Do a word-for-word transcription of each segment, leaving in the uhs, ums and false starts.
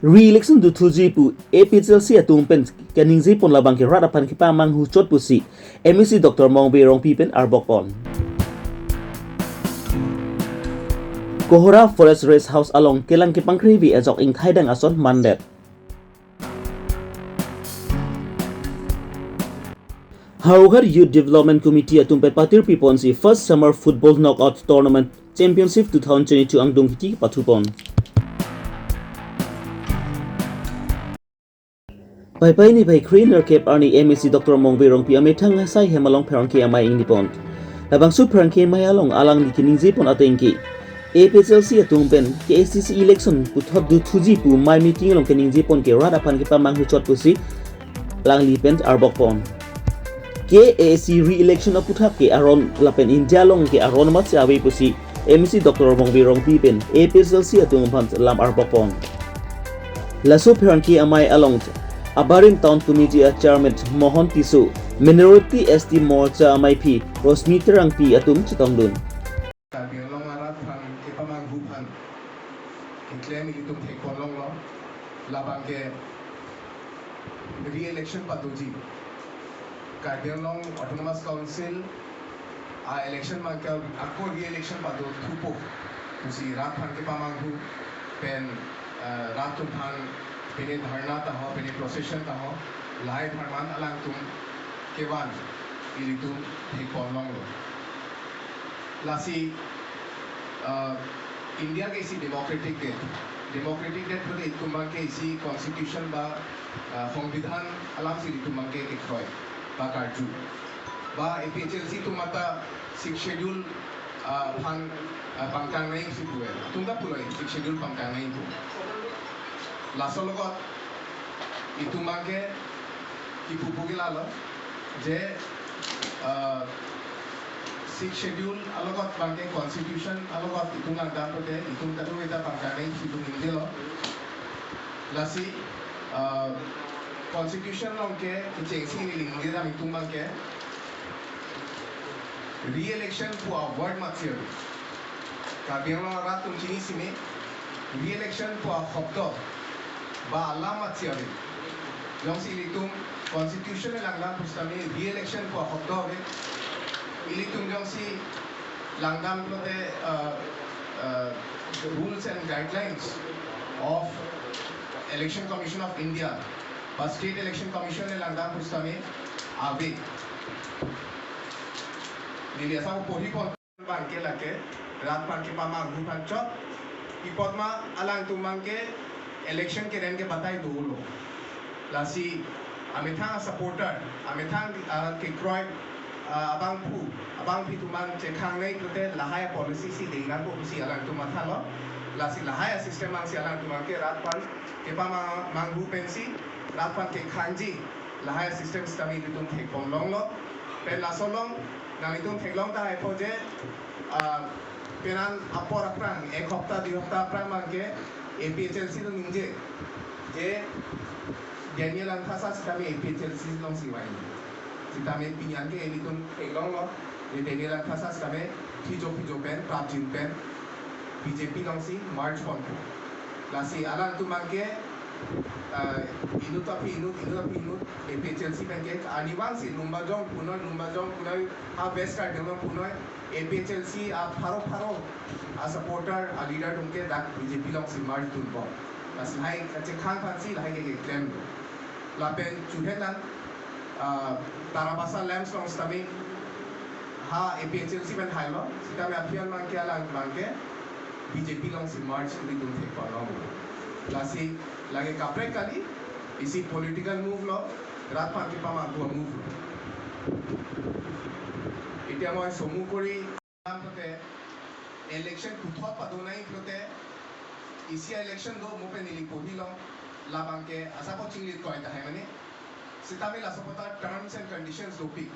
Re-election dothuji pu A P H L C atum pen kaningje pon labang ke rat aphan kepamanghu chot pusi M A C Doctor Mongve Rongpi pen arbok pon. Kohora Forest Rest House along kelang kepangkrevi ajok ingthaidang ason mandet. Howraghat Youth Development Committee atum pen patirpi ponsi First Summer Football Knockout Tournament Championship two thousand twenty-two angdung kiti pathu pon. Paipai niphai kre-nerkep arni M A C Doctor Mongve Rongpi amethang asai hem along pherangke amei ingni pon. Labangso pherangke amei along alangli keningje pon ateng ke A P H L C atum pen K A C C election puthot dothuji pu amei meeting along keningje pon ke rat aphan kepamanghu chot pusi alangli pen arbok pon. K A C re-election aputhak ke aron lapen India along ke aron amatsi ave pusi M A C Doctor Mongve Rongpi pen A P H L C atum aphan lam arbok pon. Laso pherangke amei along abarim Town Committee a Chairman Mohon Tisso, Minority S T Morcha ameiphi Rosmi Terangpi atum chetongdun. Karbi Anglong arat aphan kepamanghu aphan keklem ilitum thekponlonglo, labang ke re-election padoji. Karbi Anglong Autonomous Council a election abang ke ako re-election pado thupo pusi rat aphan kepamanghu pen, eh, rat atum aphan pine dharna ta ho, pine procession ta ho, lahai apharman alangtum kevan ilitum thekponlonglo. Lasi, eh, India ke isi democratic det. Democratic det pute itum abang ke isi constitution ba, eh, songbidhan alamsi itum abang ke kekroi ba karju. Ba A P H L C atum mate Sixth Schedule, eh, aphan, eh, pangtang nangji pusi pu-e. Atum ta pulo Sixth Schedule pangtang nangji pu. Laso logot itum abang ke kipu puke lalo je, eh, Sixth Schedule alogot abang ke constitution alogot itum langdam pute itum ta do eta pangtang nangji itum ningjelo. Lasi, eh, constitution along ke kechengsi neli ningjedam itum abang ke re-election pu a-word amatsi ave. Karbi Anglong arat atum chini sini re-election pu ashobdo ba alam amatsi ave. Jongsi ilitum constitution langdam pusitame re-election pu ashobdo ave. Ilitum jongsi langdam pulote, uh, uh, rules and guidelines of Election Commission of India ba State Election Commission langdam pusitame ave. Neli asai porhi pon abang ke lake rat aphan kepamanghu aphan chot. Pi apot ma alangtum abang ke election kerem ke batai dolo. Lasi amethang supporter, amethang, ah, kekroi, ah, abangphu, abangpi atum abang chekhang nangji pute lahai policy si dei nangpo pusi alangtum mathalo. Lasi lahai system abang si alangtum abang ke rat aphan kepamanghu pensi rat aphan kekhangji lahai system sitame ilitum thekponlonglo. Pen laso along nanglitum theklong tahai po je, ah, penang apor aphrang, ek hopta, dui hopta aphrang abang ke A P H L C atum ningje je Daniel Langthasa sitame A P H L C alongsi vangji. Sitame pini an ke ilitum theklonglo je Daniel Langthasa sitame phijo phijo pen, prapjin pen B J P alongsi merge ponpo. Lasi alangtum abang ke, ah, inut aphi inut, inut aphi inut, A P H L C abang ke arnivang si Lumbajong punoi, Lumbajong punoi, ha West Karbi Anglong punoi, A P H L C apharo pharo asupporter, aleader atum ke dak B J P alongsi merge dunpo. Lasi lahai kachekhang aphansi lahai ke keklemlo. Lapen chuhenang, ah, Tarabasa Lamps along sitame ha A P H L C pen hailo, sitame aphi an abang ke alang abang ke B J P alongsi merge ilitum thekponlonglo. Lasi lake kaprek kali, isi political move lo, rat aphan kepamanghu a-move lo. Etiya moi somu kori pute election puthot pado nangji pute isi election do mo pen neli porhilo, labang ke asapot chinglit koi tahai mane. Sitame laso apot ta terms and conditions dopik.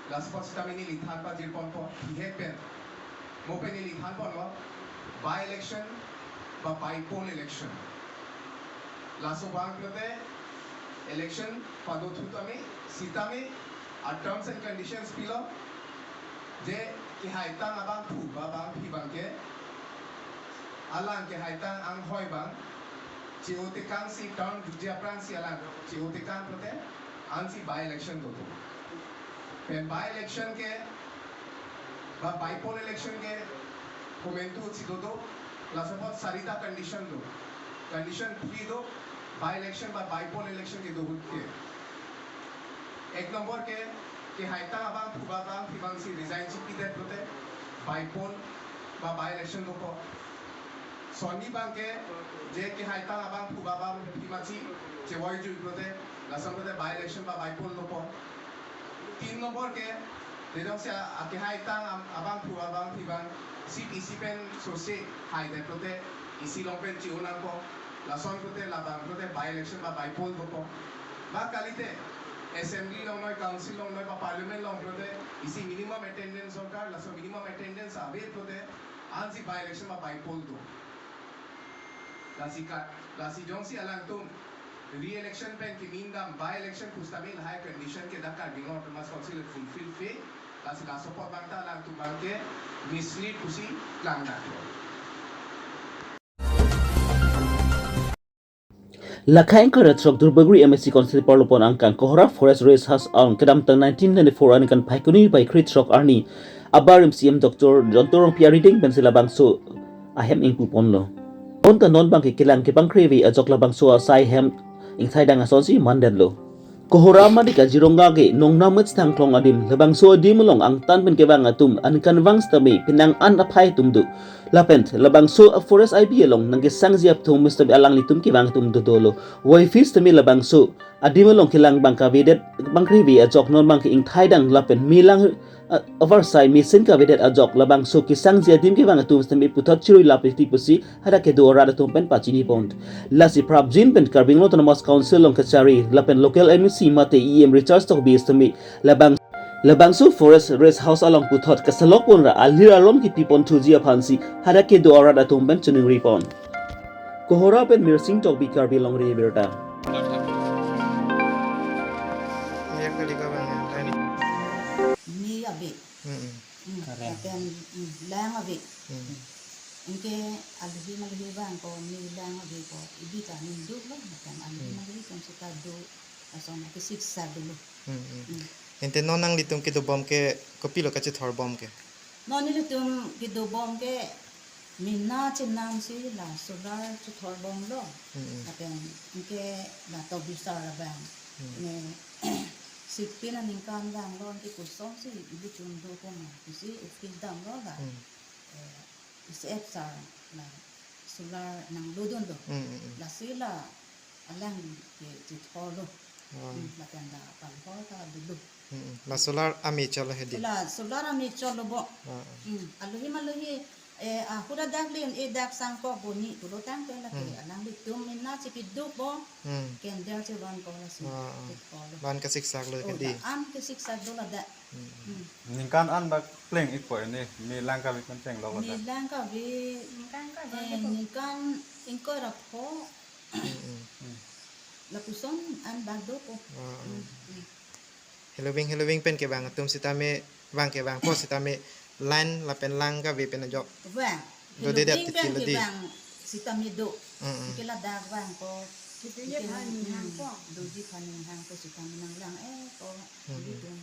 Laso apot sitame neli than pajir ponpo, bihek pen. Mo pen neli than ponlo, by-election ba by-poll election. Laso abang pute election padothu tame, sitame a-terms and conditions pilo, je kehaitang abangphu ba abangpi abang ke, alang kehaitang anghoi abang Che-otekangsi term jutji aphrangsi alang che-otekang pulote ansi by election dopo. Pen by election ke ba by poll election ke komantusi dodo, laso apot sarita condition do. Condition phli do, by election ba by poll election kedo ahut ke. Ek nombor ke, kehaitang abangphu ba abangphi abangsi resign chipidet pulote by poll ba by election dopo. Sonni abang ke, je kehaitang abangphu ba abangphi abangsi chevoijui pulote, lason pulote by election ba by poll dopo. Tin nombor ke, je jongsi a, a kehaitang am, abangphu abangphi abang seat isi pen sose haidet pulote isi along pen che-o nangpo. Lason pulote labang pulote by election ba by poll dopo. Ba kalite assembly along noi, council along noi ba parliament along pulote isi minimum attendance sorkar, laso minimum attendance ave pulote ansi by election ba by poll do. Lasi ka, lasi jongsi alangtum re-election pen kemin dam by election pusitame lahai condition ke dak Karbi Anglong Autonomous Council fulfill-ve. Lasi laso apot abang ta alangtum abang ke mislead pusi klangdak. Lakhai ingkoi ra throk Duarbagori M A C constituency parlopon angkang Kohora Forest Rest House along kedamtang nineteen ninety-four aningkan Phaikuni bai kre throk arni abarim C E M Doctor Jayanta Rongpi arideng pensi labangso ahem ingpuponlo. Bonta non abang ke kelang kepangkreve ajok labangso asai hem ingthaidang asonsi mandetlo. Kohora mate Kaziranga ke nongnam metsthang klong adim, labangso adim along angtan pen kevang atum aningkanvang sitame penang an aphai atum do. Lapen labangso a forest I B along nangkesangji atum sitame alanglitum kevang atum dodolo. Voiphit sitame labangso adim along kelang abang kavedet kepangkreve ajok non abang ke ingthaidang lapen melang, a, avarsai mesen kavedet ajok labangso kesangji adim kevang atum sitame puthot chirui lapeti pusi hadak kedo arat atum pen pachinipon. Lasi prapjin pen Karbi Anglong Autonomous Council along kachari lapen local M A C mate E M Richard Tokbi sitame labang, labangso Forest Rest House along puthot kasalokpon ra alir aron kepipon thuji aphansi hadak kedo arat atum pen chiningripon. Kohora pen Mirsing Tokbi, Karbi Longri Abirta. Ini yang kali ka bang ya, ini. Ni abi. Mm-mm. Hmm, Karen. Lapen, hmm, lang ave. Hmm. Anke aluhi maluhi abang ko, ni lang ave ko, ibi ta ni duk lo, lapen aluhi, hmm, maluhi kan seta do, lason ke siksak dolo. Hmm, hmm. Hmm. Ante non nanglitum kedobom ke, kopilo kachithorbom ke? Non nelitum kedobom ke, mena chenam si la solar chithorbomlo. Hmm, hmm. Lapen anke la tobisar abang. Hmm. Ne, sipin aningkan vanglo, anke kosonsi ilitum do koma pusi appeal damlo la. Hmm. Eh, isi apsar la solar nanglodunlo. Hmm, hmm, hmm. Lasi la alang ke chithorlo. Ah. Hmm, lapen la palhor ta dolo. Hmm, hmm. La solar ame cholo hedi. La solar ame cholo bo. Ah, ah. Hmm, aluhi maluhi, eh, ahura dak lin, eh, dak sangkok boni pulo tangte lake, hmm, alanglitum mena chipiduk bo. Hmm. Candle chivan ko lasi. Ah, ah. Chithorlo. Van kasiksak lo, oh, kedi. Dak an kasiksak do ladak. Hmm. Hmm. Ningkan an bak pleng-ikpo ini, me lang kave pen chenglok ladak. Me lang kave, ningkan kave, eh, ningkan ingkoi ra pho. Hmm, hmm. Lapuson an bak dopo. Ah, ah. Hmm, hmm. Heloving, heloving pen kevang atum sitame, vang kevangpo sitame line lapen lang kave pen ajok. Vang. Dodedet. Heloving pen titilo di. Kevang sitame do. Mm, mm. Ke ladak vang ko. Doji, hmm, phan ninghang ko. Doji phan ninghang ko sitame nanglang, eh, ko. Mm, mm. Ilitum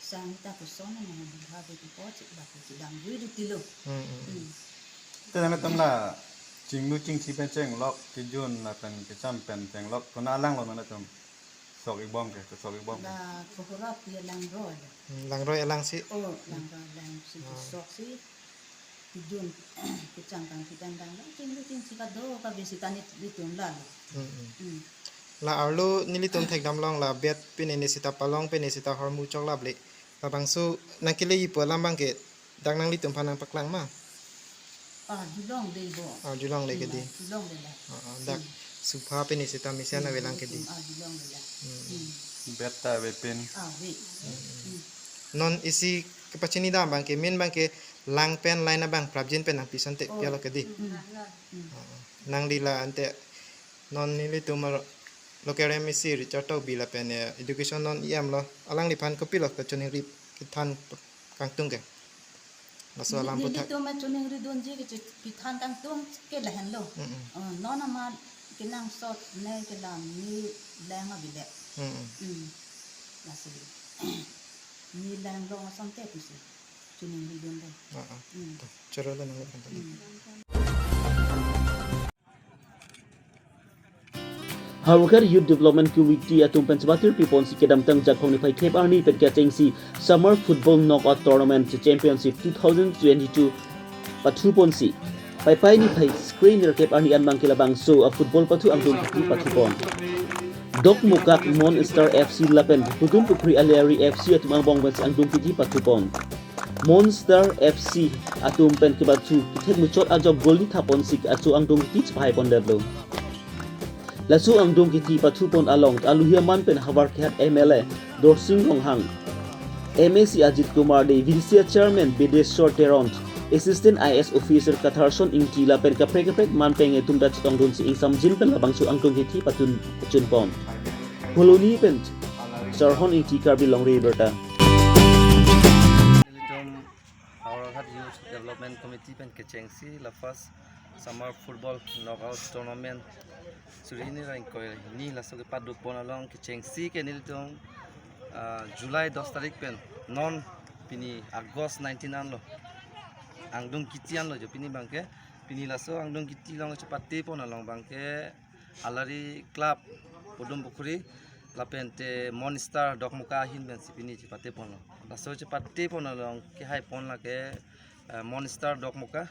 sang ta koson nang nang ha be ko chik ba ko chidam dui dutilo. Mm, mm, mm. Hmm. Te nangtum la chinglu chingsi pen chenglok, kejun lapen kecham pen chenglok, kona alang lo nangtum sok-ikbom ke, sok-ikbom ke? La Kohora pi alangroi lo. Hmm, langroi alangsi? Oh, langroi alangsi, ah, sok si. Kejun, kecham kangthidang dang lo, chinglu chingsi kado kave sita nelitum la lo. Hmm, hmm. Hmm. La arlo nelitum thekdam long la bet pine ne sita palong, pine sita hormu chok laple. Labangso nangkeleji pu alam abang ke dak nanglitum aphan nangpaklang ma? Ah, arjulongle bo. Ah, arjulongle, hmm, kedi. Arjulongle la. Ah, ah, dak, hmm, sofa pine sita mesen, hmm, avelang kedi. Hmm, arjulongle la. Hmm. Hmm. Bet ta ave pen. Ah, ave. Hmm. Hmm. Non isi kepachinidam abang ke, main abang ke lang pen line abang prapjin pen nangpi asonte, oh, pilo kedi. Hmm. Hmm. Ah, ah. Nangli la ante non nelitum a local M A C Richard Tokbi lapen, eh, education non E M lo, alangliphan kopilo kachiningri kethan kangtung ke? Laso alam puthot. Nelitum kachiningridunji kachethan kangtung ke lahenlo. Mm-mm. Oh, non amat Kenangsot ne kedam ne lang abile. Hmm. Hmm. Lasi. Ne lang long asonte pusi. Chuning ridun de. Ah, ah. Hmm. Choro lo nang. Hmm. Howraghat Youth Development Committee atum pen chepatir piponsi kedamtang Jakhong niphai kep arni pen kechengsi Summer Football Knockout Tournament Championship two thousand twenty-two pathuponsi. Paipai niphai skri nerkep arni an abangke labangso a football pathu angdung kithi pathupon. Dokmoka Mon Star F C lapen Podumpukri Alari F C atum angbong pensi angdung kithi pathupon. Mon Star F C atum pen kepathu kethek muchot ajok goal ni thapon sik achu angdung kithi chepahai pondetlo. Laso angdung kithi pathupon along aluhi aman pen havar kehat M L A Dorsing Ronghang, M A C Ajit Kumar Dey, V D C Chairman Bideshwar Teron, Assistant I A S Officer Katharson Ingti lapen kaprek kaprek manpeng atum ta chetongdunsi ingsamjin pen labangso angdung kithi patun pachunpon. Phuloni pen Sarhon Ingti, Karbi Longri Abirta. Nelitum Howraghat Youth Development Committee pen kechengsi la first Summer Football Knockout Tournament suri hini ra ingkoi hini laso kepadopon along kechengsi ke nelitum, ah, July dos tarik pen non pini August nineteen anlo. Angdung kithi anlo jo pini abangke. Pini laso angdung kithi along chepatepon along abangke Alari Club Podumpukri lapente Mon Star Dokmoka ahin pensi pini chepateponlo. Laso chepatepon along kehaipon lake, eh, Mon Star Dokmoka,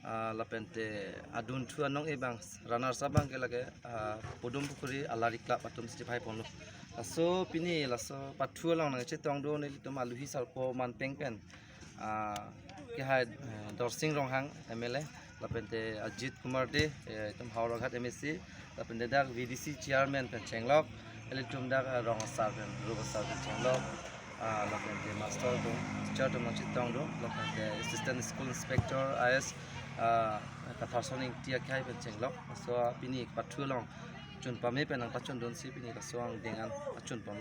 ah, lapente adunthu anong-e abang runners up abangke lake, ah, Podumpukri Alari Club atumsi chepahaiponlo. Laso pini laso pathu along nangchetongdun nelitum aluhi sarpo manpeng pen, ah, kehai, eh, Dorsing Ronghang M L A, lapente Ajit Kumar Dey, eh, itum Howraghat M A C, lapente dak V D C Chairman pen chenglok, ilitum dak, eh, rong asar pen, rup asar pen chenglok, ah, lapente master atum, teacher atum nangchetongdun, lapente Assistant School Inspector I A S, ah, Katharson Ingti akhai pen chenglok, laso pini pathu along chun pame pen nangpachundunsi pini laso angdeng an pachunpon.